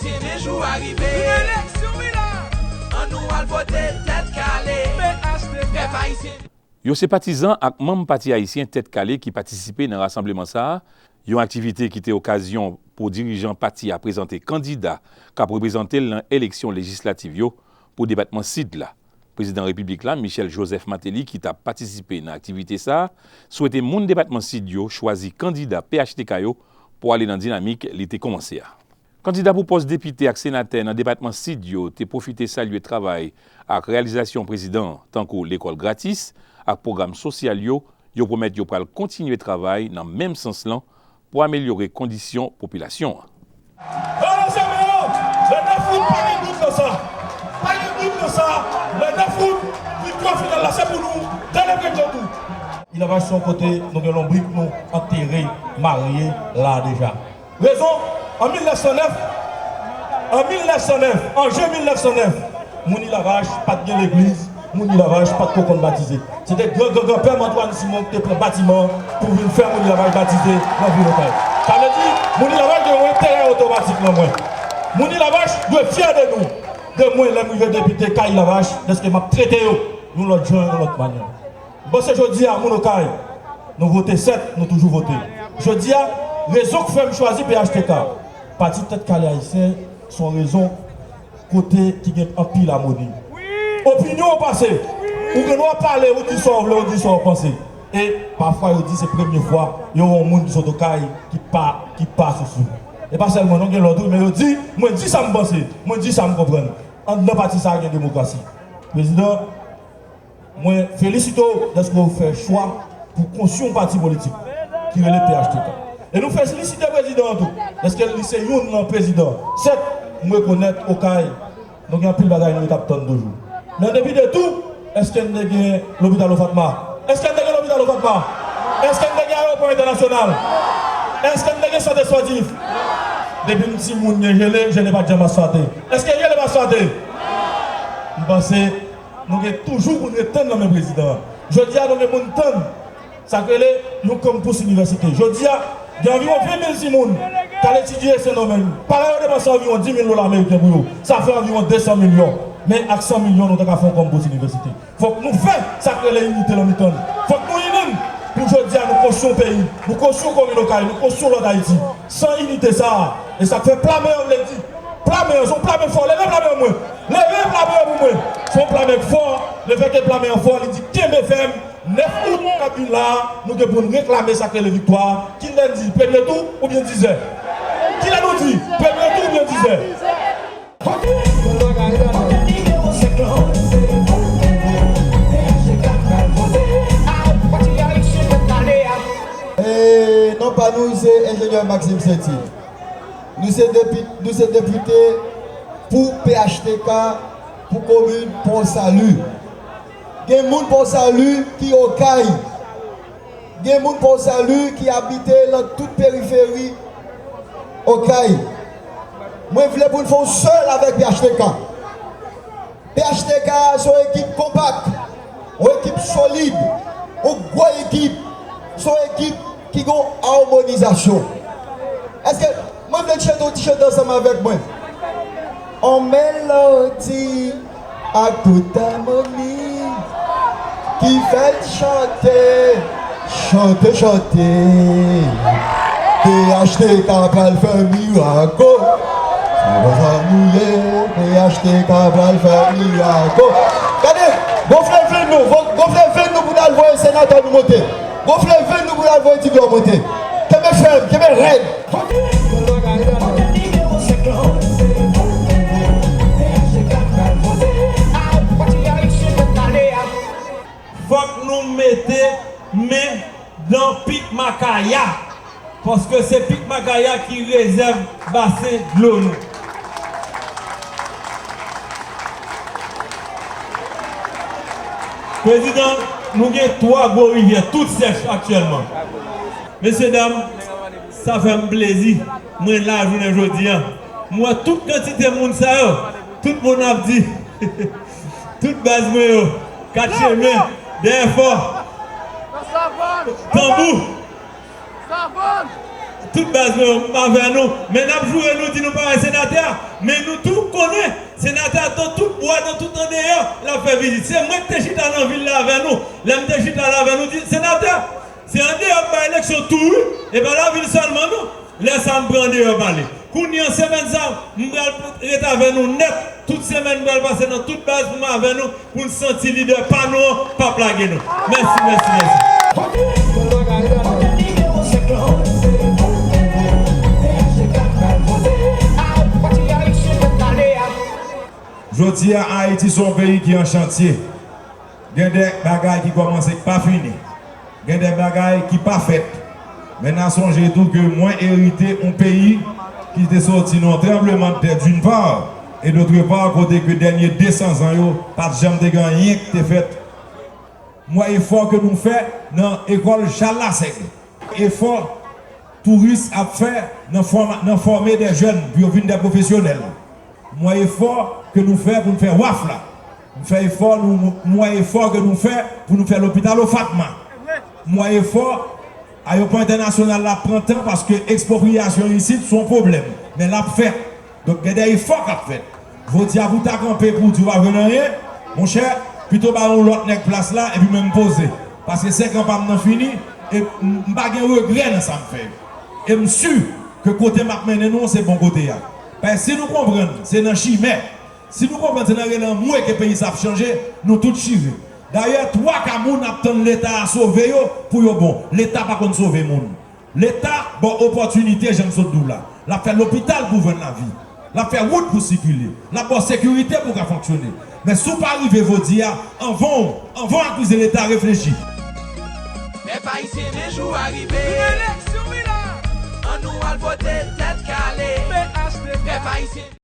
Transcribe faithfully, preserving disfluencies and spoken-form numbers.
Ayisyen, men jou a rive. Eleksyon, wi la. Ann nou al vote Tèt Kale. P H T K. Pèp ayisyen. Yo se patizan ak manm Pati Ayisyen Tèt Kale ki patisipe nan rasanbleman sa a, yon aktivite ki te okazyon pou dirijan pati a prezante kandida k ap reprezante l nan eleksyon lejislativ yo pou depatman Sid la. Prezidan Repiblik la, Michel Joseph Martelly, ki t ap patisipe nan aktivite sa a, swete moun depatman Sid yo chwazi kandida P H T K yo pou ale nan dinamik li te kòmanse a. Kandida pou pòs depite ak senatè nan depatman Sid yo te pwofite salye travay ak reyalizasyon prezidan an, tankou lekòl gratis ak pwogram sosyal yo. Yo pwomèt yo pral kontinye travay nan menm sans lan pou amelyore kondisyon popilasyon an. Balansè men yo, le nèf out, pa gen dout nan sa. Pa gen dout nan sa. Le nèf out, viktwa final la, se pou nou, dè le premye tou. Ilavaj se yon kote nou gen lonbrik nou antere, marye la deja. Rezon, an mil nèf san nèf, an mil nèf san nèf, an jen mil nèf san nèf, moun Ilavach pa t gen legliz, moun Ilavach pa t ko konn batize. Se te gran, gran, granpè m Antoine Simon ki te pran batiman pou vin fè moun Ilavach batize nan vil Okay. Sa vle di, moun Ilavach gen yon enterè otomatik nan mwen. Moun Ilavach dwe fyè de nou, de mwen, lè m rive depite kay Ilavach, dèske m ap trete yo yon lòt jan, yon lòt manyè. M panse jodi a, moun Okay, nou vote sèt, nou toujou vote. Jodi a, rezon k fè m chwazi P H T K, Pati Tèt Kale Ayisyen, se yon rezon kote ki gen anpil amoni. Opinyon w pase, ou gen dwa pale, ou di sa w vle, ou di sa w panse. E pafwa, yo di se premye fwa yo wè yon moun ki sot Okay ki pa, ki pa sousou. E pa sèlman, non, gen lòt tou, men yo di, mwen di sa m panse, mwen di sa m konprann. Anndan pati sa a gen demokrasi. Prezidan, mwen felisite w dèske w fè chwa pou konstwi yon pati politik ki rele P H T K. E nou felisite prezidan an tou, dèske li se youn nan prezidan sèt m rekonèt Okay, nou gen anpil bagay nou t ap tann toujou. Men an depi de tou, èske n te gen lopital Ofatma? Èske n te gen lopital Ofatma? Èske n te gen ayewopò entènasyonal? Èske n te gen sant espòtif? Depi m timoun, gen jele, jele pa t janm asfate. Èske jele pa asfate? M panse nou gen toujou pou n ret tann nan men prezidan an. Jodi a, nou gen pou n tann sa k rele yon kanmpous inivèsite. Jodi a, gen anviwon ven mil timoun k al etidye Sendomeng. Paran yo depanse anviwon dis mil dola ameriken pou yo. Sa fè anviwon de san milyon. Men ak san milyon, nou ta ka fè yon kanmpous inivèsite. Fòk nou fè sa k rele inite nan mitan n. Fòk nou ini n pou jodi a nou konstwi yon peyi, nou konstwi yon komin Okay, nou konstwi yon lòt Ayiti. San inite sa a, e sa k fè pla men an vle di, pla men an, se yon pla men fò, leve pla men an pou mwen. Leve pla men an pou mwen. Se yon pla men k fò, lefètke pla men an fò, li di kenbe fèm, nèf out k ap vin la a, nou gen pou n reklame sa k rele viktwa a. Kilè n di, premye tou oubyen dizè? Kilè nou di, premye tou oubyen dizè? Vote pou bagay la. Vote nimewo senk lan. Vote P H T K pral vote. Pati Ayisyen Tèt Kale a. E non pa nou, se enjenyè Maxime Sainty. Nou se depi-, nou se depite pou P H T K, pou komin Pòsali. Gen moun Pòsali ki Okay. Gen moun Pòsali ki abite nan tout periferi Okay. Mwen vle pou n fè yon sèl avèk P H T K. P H T K se yon ekip konpak, yon ekip solid, yon gwo ekip, se yon ekip ki gen yon amonizasyon. Èske, mwen vle n chante yon ti chante ansanm avèk mwen? On melodi ak tout amoni ki fè n chante, chante, chante. P H T K pral fè mirak o. Se konsa nou ye, P H T K pral fè mirak o. Gade, gonfle venn nou, gon-, gonfle venn nou pou n al voye senatè nou monte. Gonfle venn nou pou n al voye ti dlo monte. Kenbe fèm, kenbe rèd. Vote pou bagay la. Vote nimewo senk lan. Vote P H T K pral vote. Pati Ayisyen Tèt Kale a. Fòk nou mete men nan pik Makaya, paske se pik Makaya ki rezèv basen dlo nou. Prezidan, nou gen twa gwo rivyè, tout sèch aktyèlman. Mesye dam, sa fè m plezi, mwen la jounen jodi a. M wè tout kantite moun sa yo, tout moun ap di, tout baz mwen yo, Katyemen, Dèyèfò, Tanbou. Tout baz mwen yo, m avè nou. Men n ap joure nou di nou pa wè senatè a. Men nou tou konnen, senatè a nan tout bwa, nan tout andeyò, l ap fè vizit. Se mwen ki te chita nan vil la avè nou. Lè m te chita la avè nou, di, senatè, se andeyò k bay eleksyon tou, wi. E pa lavil sèlman, non. Lè sa a, m pran andeyò pale. Kounye a, semèn sa a, m pral ret avè nou nèt. Tout semèn, m pral pase nan tout baz pou m avè nou, pou n santi lidè pa nou an p ap lage nou. Mèsi, mèsi, mèsi. Jodi a, Ayiti se yon peyi ki an chantye. Gen de bagay ki kòmanse k pa fini. Gen de bagay ki pa fèt. Men n a sonje tou ke mwen erite yon peyi ki te soti nan yon tranblemanntè d'une part, e d'autre part, kote ke dènye de san zan yo, pa t janm te gen anyen ki te fèt. M wè efò ke nou fè nan ekòl Chal Lasèg. Efò touris ap fè nan fòma-, nan fòme de jèn pou yo vin de pwofesyonèl. M wè efò ke nou fè pou n fè waf la. M fè efò, nou, nou, m wè efò ke nou fè pou nou fè lopital Ofatma. M wè efò, ayewopò entènasyonal la pran tan paske ekspropriyasyon isit se yon pwoblèm. Men l ap fèt. Donk, gen de efò k ap fèt. Jodi a, pou w ta kanpe pou w di w pa jwenn anyen, monchè, pito ba yon lòt nèg plas la, epi mwen m poze. Paske senk an pa m nan fini, e m, m pa gen regrè nan sa m fè yo. E m si ke kote m ap mennen nou an, se bon kote a. Paske si nou konprann, se nan chimè. Si nou konprann, se nan rele anmwe ke peyi sa ap chanje, nou tout chire. Dayè, twa ka moun ap tann Leta a sove yo pou yo bon. Leta pa konn sove moun. Leta ba w opòtinite, jan m sot di w la. L ap fè lopital pou w jwenn lavi. L ap fè wout pou w sikile. L ap ba w sekirite pou w ka fonksyone. Men si w pa rive jodi a, anvan w, anvan w akize Leta, reflechi. Pèp ayisyen, men jou a rive. Eleksyon, wi la. Ann nou al vote tèt kale. Pèp ayisyen.